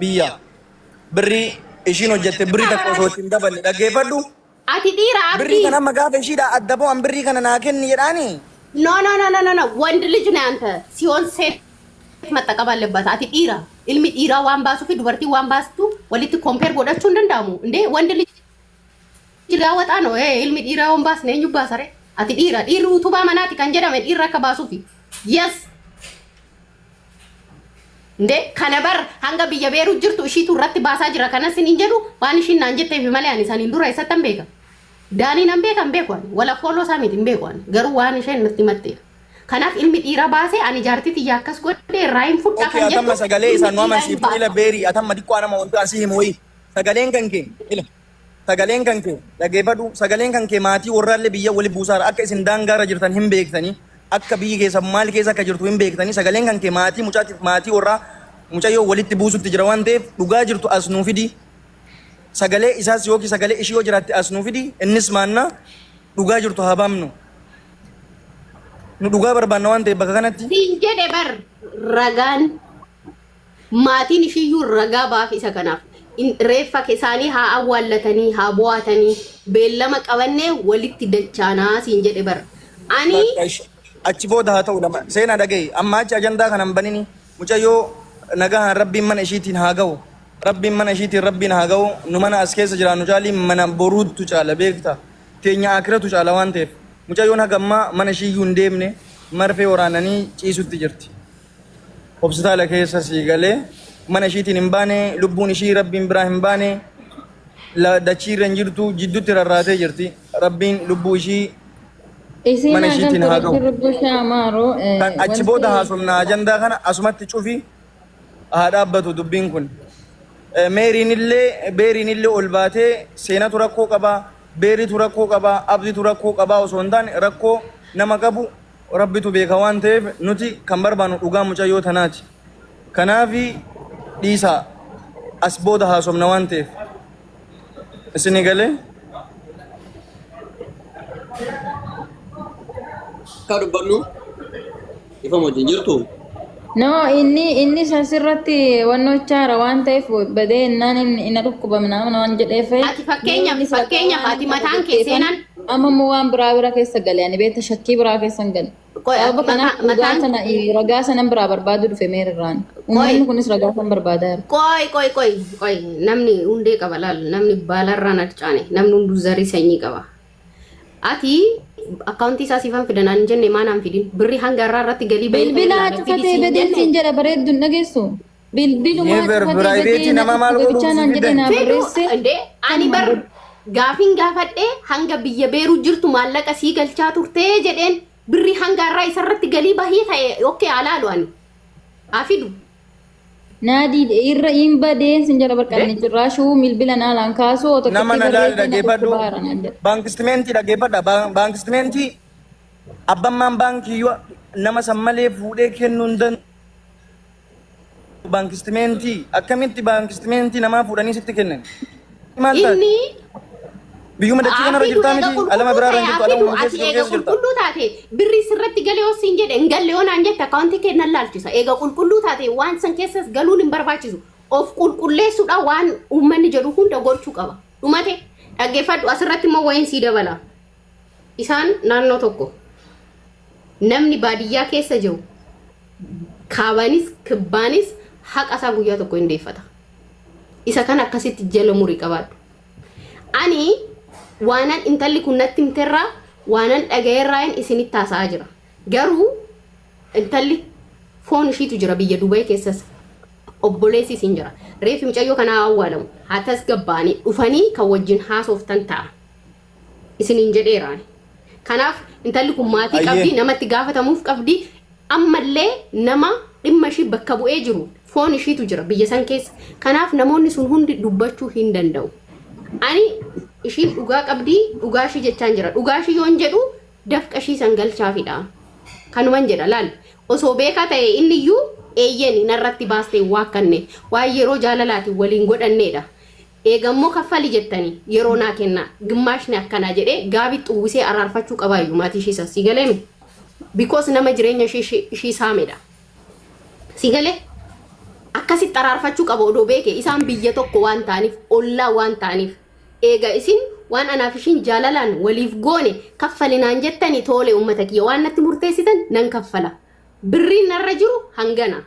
Biyya birrii ishiin hojjette birrii takka osoo itti hin daballe dhaggeeffadhu. Ati dhiira Birrii Abdii. kana amma gaafa ishiidha adda bo'an birrii kana naa kenni jedhaani. No no no no no no ወንድ ልጅ ነህ አንተ ሲሆን ሴት መጠቀም አለባት። Ati dhiira ilmi dhiiraa waan baasuu fi dubartiin waan baastu walitti compare godhachuu hin danda'amu. እንዴ ወንድ ልጅ ሊያወጣ ነው። ይሄ ilmi dhiiraa waan baasne eenyu baasare? Ati dhiira dhiirri utubaa manaati kan jedhame dhiirri akka baasuufi. Yes እንዴ kana bar hanga biyya beeruu jirtu ishiitu irratti baasaa jira kanas hin jedhu waan ishiin naan jetteefi malee ani saniin dura eessattan beeka. Daanii nan beeka hin beeku ani wala fooloo isaa miti hin beeku ani garuu waan isheen natti himatteef. Kanaaf ilmi dhiiraa baasee ani jaartii tiyya akkas godhe irraa hin fudha Okay, kan atamma jettu sagalee ilmi isaan nu dhiiraa hin amansiiftu ila baasa. beerii atamma diqqoo anama wanti asii himu wayii sagaleen kan kee ila sagaleen kan kee dhaggeeffadhu sagaleen kan kee maatii warraallee biyya wali buusaara akka isin daangaarra jirtan hin beektanii akka biyyi keessa maal keessa akka jirtu hin beektanii sagaleen kan kee maatii mucaatiif maatii warraa mucayyoo walitti buusutti jira waan ta'eef dhugaa jirtu as nuu fidi sagalee isaas yookiin sagalee ishii yoo jiraatte as nuu fidi innis maanna dhugaa jirtu haa baamnu nu dhugaa barbaanna waan ta'eef bakka kanatti. Siin jedhe bar ragaan Maatiin ishiiyyuu ragaa ba'aaf isa kanaaf. Reeffa isaanii haa awwaallatanii, haa bo'aatanii, beellama qabannee walitti dachaanaa siin jedhe bar. Ani Bakka ishi. Achi booda haa ta'u lama. Seenaa dhaga'i. Amma achi ajandaa kana hin banini. Mucayyoo nagahaan rabbiin mana ishiitiin haa ga'u. Rabbiin mana ishiitiin rabbiin haa ga'u. Nu mana as keessa jiraannu caalii mana boruuttu caala beekta. Teenya akiratu caala waan ta'eef. Mucayyoon haga ammaa mana ishiiyyuu hin deemne marfee waraananii ciisutti jirti. Hopsitaala keessa sii galee mana ishiitiin hin baane lubbuun ishii rabbiin biraa hin baane dachii irra hin jirtu jidduutti rarraatee jirti rabbiin lubbuu ishii Isiin mana haa ishiitiin galtu haa rabbi ga'u. lubbuu ishee haa maaru. Kan achi booda haasofna ajandaa kana asumatti cufi haa dhaabbatu dubbiin kun. Meeriin illee beeriin illee ol baatee seenatu rakkoo qaba beeritu rakkoo qaba abditu rakkoo qaba osoo hin taane rakkoo nama qabu Rabbitu beeka waan ta'eef nuti kan barbaannu dhugaa mucayyoo tanaati. Kanaafi dhiisaa as booda haasofna waan ta'eef. Isinii galee? Akka dubbannu ifama wajjin jirtu. No, inni inni asirratti wannochaara waan ta'eef badee innaan inni ina dhukkuba minaamin waan jedheef Ati fakkeenyaaf inni sagaa fakkeenyaaf waan ati inni mataan kee jetteefan seenaan amma immoo waan biraa bira keessa gale ani beekta shakkii biraa keessa hin gale. qoy Sababa ati kanaaf mataa dhugaa mataan sana ragaa sanan biraa barbaadu dhufe meerirraan. qoy Uummanni kunis ragaa san barbaadaa jira. qoy qoy qoy qoy namni hundee qaba laal namni baalarraan harcaane namni hunduu zarii sanyii qaba. Ati akkaawuntii isaa siifan fida naan hin jenne maa naan fidin birrii hanga irraa irratti galii bahee ta'e Bilbila ilaala fidi cufatee siin badeen jenne. siin jedha bareeddu hin dhageessu. Bilbilumaa Never cufatee badee private na nama maal dhukkuba godhuuf bichaa si naan jedhee fidan? naa Fedhu barreesse. indee ani bar gaafiin gaafadhee hanga biyya beeruu jirtu maallaqa sii galchaa turtee jedheen birrii hanga irraa isarratti galii bahii ta'e okkee alaalu ani haa fidu. Naa diide irra hin badeen sin jedha bakka inni cirraashuu bilbila naalaan kaasuu otoo Nama tokkitti na laali barreessee na dhaggeeffadhu. dhukkubaara naan jedha. Baankistimentii dhaggeeffadha. Baankistimentii abbammaan baankii yoo nama san malee fuudhee kennuu hin danda'u. Baankistimentii akkamitti baankistimentii namaa fuudhanii sitti kennan? Maal taate? Inni Biyyuma dachii kanarra Afidu jirtaa eega miti? Alama qulqulluu biraarra ta'e hin jirtu, afidu alamuma ati keessa jiru eega keessa jirta. qulqulluu taate birrii sirratti galee yoo siin jedhe hin galle yoo naan jette akkaawuntii kee nan laalchisa eega qulqulluu taate waan san keessas galuun hin barbaachisu of qulqulleessuudha waan uummanni jedhu hunda gochuu qaba dhumate dhaggeeffadhu asirratti immoo wayiin sii dabala isaan naannoo tokko namni baadiyyaa keessa jiru kaabanis kibbaanis haqa isaa guyyaa tokko hin deeffata isa kana akkasitti jala murii qabaadhu. Ani waanan intalli kun natti himterraa waanan dhaga'erraayin isinitti haasa'aa jira. Garuu intalli foon ishiitu jira biyya Dubaay keessas. Obboleessi isin jira. Reeffi mucayyoo kanaa haa awwaalamu. Haa tasgabbaa'anii dhufanii kan wajjin haasoftan ta'a. Isiniin jedheera ani. Kanaaf intalli kun maatii Ayyee. qabdi, namatti gaafatamuuf qabdi. Ammallee nama dhimma ishii bakka bu'ee jiru foon ishiitu jira biyya san keessa. Kanaaf namoonni sun hundi dubbachuu hin danda'u. Ani ishiin dhugaa qabdi, dhugaa ishii jechaan jira. Dhugaa ishii yoon jedhu dafqa ishii san galchaafidha. Kanuman jedha laal. Osoo beekaa ta'e inni iyyuu eeyyeni narratti baastee waakkanne waan yeroo jaalalaati waliin godhanneedha. Eega immoo kaffali jettani yeroo naa kennaa gimmaashni akkanaa jedhee gaabii xuwwisee araarfachuu qabaayyu maatii ishii san sii galeemi because nama jireenya ishii ishii saamedha sii galee Akkasitti araarfachuu qaba odoo beeke isaan biyya tokko waan ta'aniif ollaa waan ta'aniif. Eega isin waan anaaf ishiin jaalalaan waliif goone kaffali naan jettani toole ummata kiyya waan natti murteessitan nan kaffala. Birriin narra jiru hangana.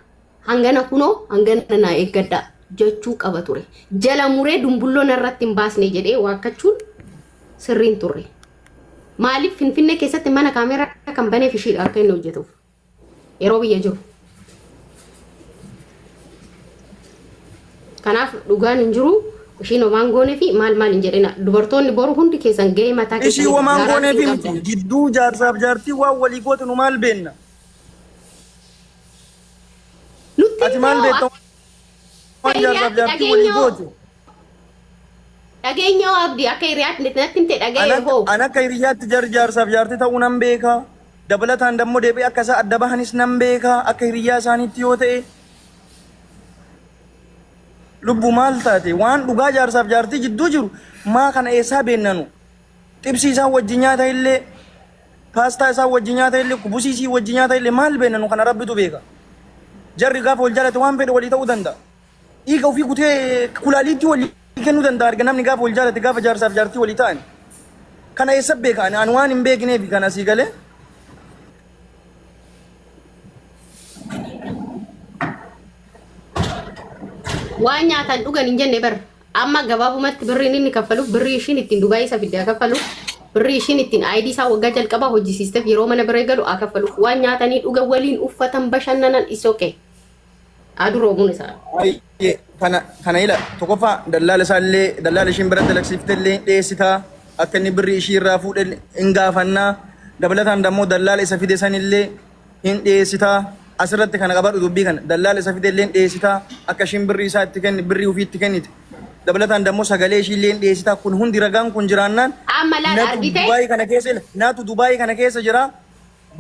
Hangana kunoo hangana naa eeggadhaa jechuu qaba ture. Jala muree dumbulloo narratti hin baasne jedhee waakkachuun sirriin turre. Maaliif Finfinnee keessatti mana kaameeraa kan baneef ishiidha akka inni hojjetuuf. Yeroo biyya jiru. Kanaaf dhugaan hin jiru. Ishiin homaan goonee fi maal maal hin jedhina. Dubartoonni boru hundi keessan gahee mataa Ishii keessanii wamaan gaaraatti gooneefi hin miti. qabdan. Gidduu jaarsaaf jaartii waan walii goote nu maal beenna? Nutti Ati maal immoo beekta akka waan jaarsaaf hiriyaatti jaartii walii dhageenyoo goote? dhageenyoo abdii akka hiriyaatti natti himte An dhaga'e akka hoo. an akka hiriyyaatti jarri jaarsaaf jaartii ta'uu nan beeka. Dabalataan dammoo deebi'ee akka isaa adda bahanis nan beeka. Akka hiriyyaa isaaniitti yoo ta'e lubbu maal taate waan dhugaa jaarsaaf jaartii jidduu jiru maa kana eessaa beennanu? Xibsii isaan wajjin nyaata illee paastaa isaan wajjin nyaata illee kubusii isii wajjin nyaata illee maal beennanu kana rabbitu beeka. Jarri gaafa wal jaalate waan fedhe walii ta'uu danda'a. Dhiiga ofii kutee kulaaliitti walii kennuu danda'a arga namni gaafa wal jaalate gaafa jaarsaaf jaartii walii ta'an. Kana eessa beeka ani ani waan hin beekneef kana sii galee. Waan nyaatan dhugan hin jenne bar. Amma gabaabumatti birriin inni kaffaluuf birrii ishiin ittiin Dubaayii isa fidde haa kaffalu. Birrii ishiin ittiin ID isaa waggaa jalqabaa hojjisiisteef yeroo mana bira galu haa kaffaluuf. Waan nyaatanii dhugan waliin uffatan bashannanan is okay. Haa duroomuun isaa. Baay'ee kana kana ila tokkoffaa dallaala isaallee dallaala ishiin biratti dalagsiifte illee hin dhiyeessitaa akka inni birrii ishii irraa fuudhe hin gaafannaa dabalataan dammoo dallaala isa fide sanillee hin dhiyeessitaa asirratti kana qabadhu dubbii kana dallaala isa fide illee hin dhiyeessitaa akka ishiin birrii isaa itti kenni birrii ofii itti kennite dabalataan dammoo sagalee ishii illee hin dhiyeessitaa kun hundi ragaan kun jiraannaan Amma laal natu argite Dubaayii kana keessa natu Dubaayii kana keessa jira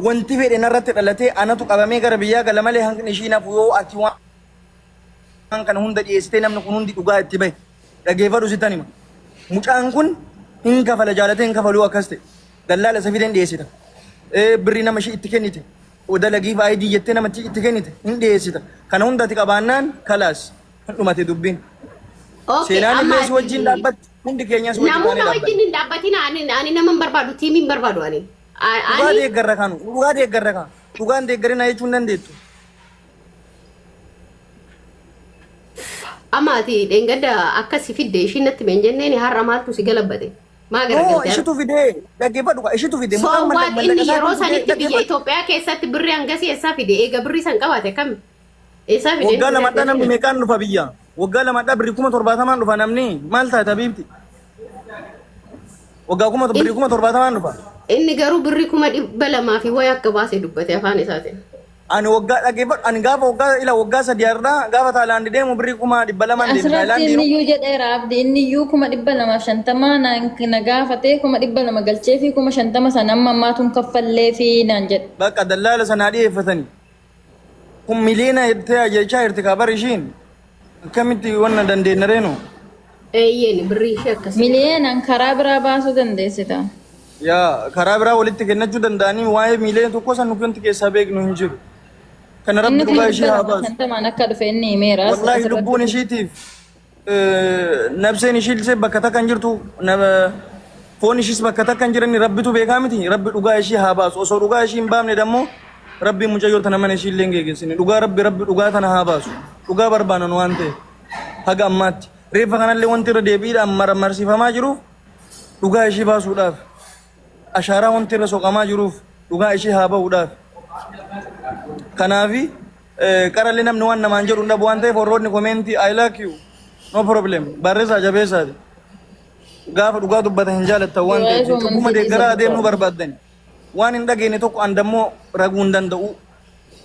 Wanti fedhe narratti dhalatee anatu qabamee gara biyyaa gala malee haqni ishii hin hafu yoo ati waan kana hunda dhiyeessitee namni kun hundi dhugaa itti bahe dhageeffadhu sittan hima. Mucaan kun hin kafala jaalatee hin kafaluu akkas ta'e. Dallaala isa fideen dhiyeessita. Birrii nama ishii itti kennite. Dalagiif ID jettee namatti itti kennite hin dhiyeessita. Kana hunda ati qabaannaan kalaas hin dhumate dubbiin. Okay, Seenaan amma illee si wajjin ati dhaabbatti hundi keenyas wajjin namoota taanee wajjin dhaabbanna. hin dhaabbatina ani ani nama hin barbaadu tiimii hin barbaadu ani. Dhugaa Ani deeggarra kanu. Dhugaa deeggarra kaa. Dhugaan deeggarina jechuu hin dandeettu. Amma ati dheengadda akka si fidde ishiin natti hime hin jenneen har'a maaltu si galabbate? Maa No, garagalte har'a? ishitu fidee dhaggeeffadhu kaa ishitu fide So mucaan what mallaqa inni yeroo isaatiin fidee sanitti biyya dhaggeeffadhu. Itoophiyaa keessatti birrii hangasii eessaa fide? Eega birrii san qabaate akkami? Eessaa fide inni Waggaa birrii lamadhaa hangasii namni kana? meeqaan dhufa biyya? Waggaa lamadhaa birrii 70,000 dhufa namni maal taate habiibti? Waggaa kuma birrii 70,000 dhufa. Inni garuu birrii 200,000 fi wayi akka baase dubbate afaan isaatiin. Ani waggaa dhaggeeffadhu ani gaafa waggaa ila waggaa sadii har'aa gaafa Taayilaandi deemu birrii 200,000 deeme Asirratti Taayilaandi inni iyyuu jedheera abdi inni iyyuu 250,000 naan na gaafatee 200,000 galchee fi 50,000 sana amma ammaatuun kaffallee fi naan jedhe. Bakka dallaala sanaa dhiyeeffatanii. Kun miliyoona ta'e jechaa jirti kaa bar ishiin. Akkamitti wanna dandeenna reenu? Eeyyeen birrii ishee akkasii. Miliyoonaan karaa biraa baasuu dandeessita. Yaa karaa biraa walitti kennachuu danda'anii waa'ee miliyoona tokko san nuti wanti keessaa beeknu hin jiru. Kana rabbi Inni kuma dhugaa ishii dhibba haa lama baasu. shantamaan akka dhufe inni himeera Wallaahi asirratti. lubbuun ishiitiif Nabseen ishiillee bakka takka hin jirtu foon ishiis bakka takka hin jiran rabbitu beekaa miti rabbi dhugaa ishii haa baasu osoo dhugaa ishii hin baafne dammoo rabbi mucayyoo tana mana ishiillee hin geeggeessine dhugaa rabbi rabbi dhugaa tana haa baasu dhugaa barbaanan waan ta'eef haga ammaatti reeffa kanallee wanti irra deebiidhaan marmarsiifamaa jiruuf dhugaa ishii baasuudhaaf ashaaraa wanti irra soqamaa jiruuf dhugaa ishii haa bahuudhaaf kanaafi Qarallee namni waan namaan jedhu hin dhabu waan ta'eef warroonni komeentii I like you no problem barreessaa jabeessaati. Gaafa dhugaa dubbatan hin jaalattan waan ta'eef Waa'ee cubbuma komantii deeggaraa dhiisa adeemuu barbaaddan. Waan hin dhageenye tokko an dammoo raguu hin danda'u.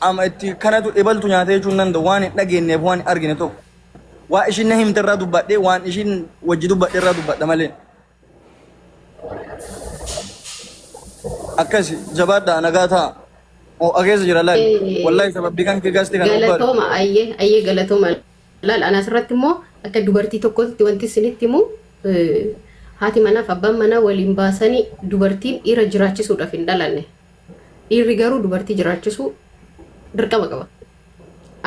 Amma itti kanatu ebaltu nyaatee jechuu hin danda'u waan hin dhageenyeef waan hin argine tokko. Waa ishiin na himte irraa dubbadhee waan ishiin wajji dubbadhe irraa dubbadha malee. Akkasi jabaadhaa nagaa ta'a. Ho'a keessa jira laal. Wallahi sababbii kan kee gaasti kan barbaadu. Galatooma ayyee ayyee galatooma laal ana asirratti immoo akka dubartii tokkotti wanti isinitti himu haati manaaf abbaan manaa waliin baasanii dubartiin dhiira jiraachisuudhaaf hin dhalanne. Dhiirri garuu dubartii jiraachisuu dirqama qaba.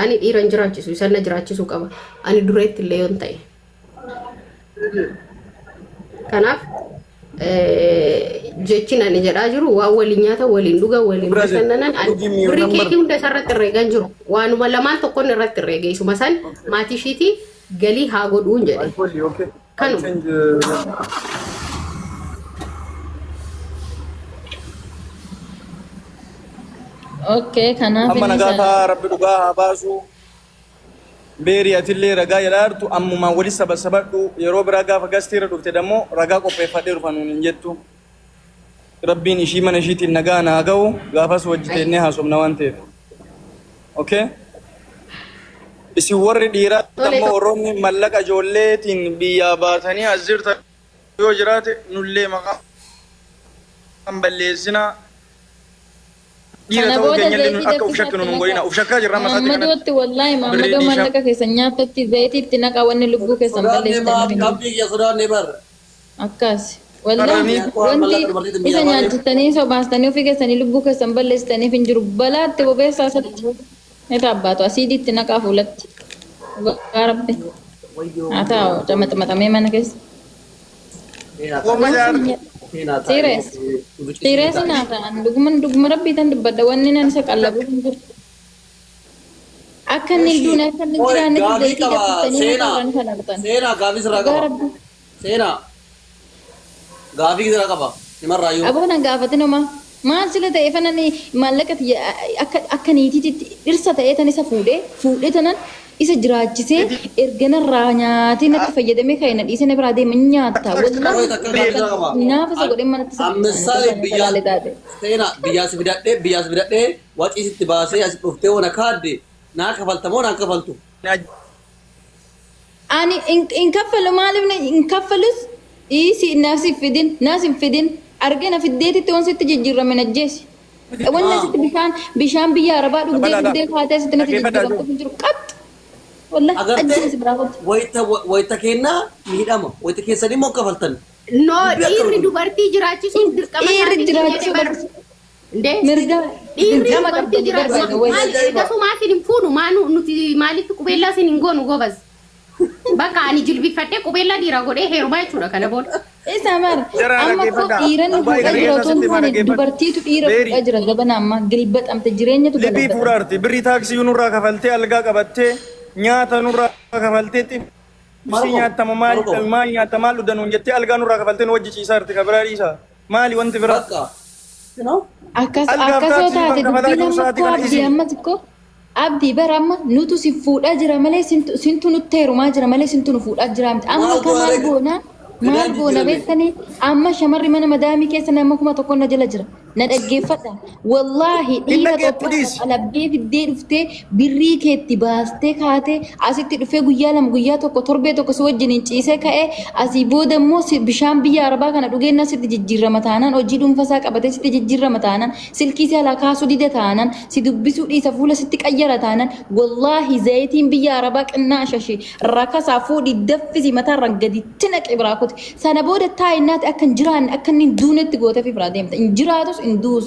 Ani dhiira hin jiraachisu, isan na jiraachisuu qaba. Ani dureetti illee yoon ta'e. Kanaaf jechin ani jedhaa jiru waan waliin nyaatan, waliin dhugan, waliin Brazil, bashannanan ani give me your birrii number. keetii hunda isarratti herreegan jiru. Waanuma lamaan tokkoon irratti herreege isuma san maatii ishiitii galii haa godhuun jedhe. I call you, okay? I Kanuma. change. Okay, kanaaf Amma inni nagaa sana. ta'a rabbi dhugaa haa baasu. Beerii atillee ragaa jedhaa jirtu ammumaan wali sabasabadhu yeroo biraa gaafa gastiirra dhufte dammoo ragaa qopheeffadhee dhufa nuun hin jettu. Rabbiin ishii mana ishiitiin nagaa naa ga'u gaafas wajji teennee haasofna waan ta'eef. Okay? Isin warri dhiiraa Tole. ammoo warroonni mallaqa ijoolleetiin biyyaa baatanii as jirtan yoo jiraate nullee maqaa hin balleessinaa. Dhiira Kana ta'uu booda keenyallee nun zayitii akka uf danfisaa shakkinu itti nun godhina. naqaa. Uf shakkaa jirra amma sa'aatii kanatti. Maammadootti wallaahi Birrii maammadoo dhiisha. maallaqa keessan nyaatatti zayitii itti naqaa wanni lubbuu keessan Sodaannee balleessitan maaf hin jiru. qabdii kiyya sodaannee bar. Akkas. Wallaahi Qaranii Akka waan wanti mallaqa dubartiitiin isa biyyaa baanee. nyaachistanii sobaastanii ofii keessanii lubbuu keessan balleessitaniif hin jiru. Balaatti bobeessaa isatti ni taabbaatu. Asiidii itti naqaa fuulatti. Dhugaa rabbi. Wayyoo. Haa ta'u camaxamaxamee mana keessa. Wama jaarti. Serious. Serious naa ta'an dhuguma dhuguma rabbii tan dubbadha wanni nan isa qallabu hin jiru. Akka inni hin duune akka inni hin Oi, jiraannetti gaafii zayitii qaba danfistanii seenaa. mataa irraan kan argan. Seenaa gaafii sirraa Dhugaa qaba. rabbi. Seenaa gaafii sirraa qaba. Himarraayyuu. Aboo nan gaafatin homaa. Maal sila ta'e fanan maallaqa tiyya akka akka niitiitti dhirsa ta'ee tan isa fuudhee fuudhee tanan isa jiraachisee erga narraa nyaatee natti fayyadamee ka'e na dhiisee na biraa deema hin nyaatta. Oi, Wallaahi takka gaafii sirraa qaba. naafa isa godhee manatti isa Ammisaali biyyaa salaalee taate. seenaa biyyaa si fidadhee biyyaa si fidadhee wacii sitti baasee as dhuftee wana kaadde naa kafalta moo naa kafaltu? Ani hin kaffalu maaliif hin kaffalus dhiisi naas hin fidin naas hin fidin argee na fiddeetitti waan sitti jijjiirame na ajjeesi. Wanni asitti bishaan bishaan biyya arabaa dhugdee Dabalaadha. dhugdee kaatee asitti natti Dhaggeeffadhaa jijjiiramtu hin jiru qaxx. Wallahi Agartee ajjeesi biraa kottu. wayita wayita kennaa miidhama wayita keessanii immoo kafaltan. No, Dubbii akkam dhiirri kun? dubartii jiraachisuun dirqama Dhiirri isaatii hin jedhe jiraachisuu bar. Ndee mirga dhiirri dirqama dubartii qabdanii jiraachisa barbaada wayi. maal ergasumaa isin hin fuunu maanu nuti maaliif qubeellaa isin hin goonu gobaz. Bakka ani jilbifadhee qubeellaa dhiiraa godhee heerumaa jechuudha kana booda. Isa mara Jara amma koo dhaggeeffadhaa. dhiiranni Dubaay fuudhaa kana jira keessa otoo hin sitti hima taane dhaggeeffadhu. dubartiitu dhiira Beeri. fuudhaa jira zabana ammaa gilbaxamte jireenyatu Liphii galabaxame. fuudhaarti. Birrii taaksii nurraa kafaltee algaa qabattee nyaata nurraa kafaltee xibsii Marqoo, nyaattama maal Marqoo. maal nyaatta maal dhuda nuun jettee algaa nurraa kafaltee nu wajji ciisaarti ka biraa dhiisaa. Maali wanti biraa? Bakka. You know? Akkas Algaaf akkas yoo taaksii taate kan kafalaa dubbiin jiru amma sa'aatii koo kana abdii isin. ammas koo abdii bara amma nutu si fuudhaa jira malee sintu sintu nutti heerumaa jira malee sintu nu fuudhaa jira miti amma Maal ka maal goone? goona maal Gadaan goona jijjiirame. beektanii amma shamarri mana madaamii keessa nama 1000 na jala jira na dhaggeeffadha wallaahi Hin dhiira dhaggeettu Itoophiyaa dhiisi. qalabdee fiddee dhuftee birrii keetti baastee kaatee asitti dhufee guyyaa lama guyyaa tokko torbee tokko si wajjiniin ciisee ka'ee asii booda immoo si bishaan biyya arabaa kana dhugeenna sitti jijjiirrama taanaan hojii dhuunfa isaa qabatee sitti jijjiirrama taanaan silkii si alaa kaasuu dida taanaan si dubbisuu dhiisa fuula sitti qayyara taanaan wallaahi zayitiin biyya arabaa qinnaa shashi rakasaa fuudhi daffisi mataarraan gaditti naqi biraa kuti sana booda taa'innaati akka hin jiraanne akka inni hin duunetti gooteefi biraa deemta hin jiraatus hin duus.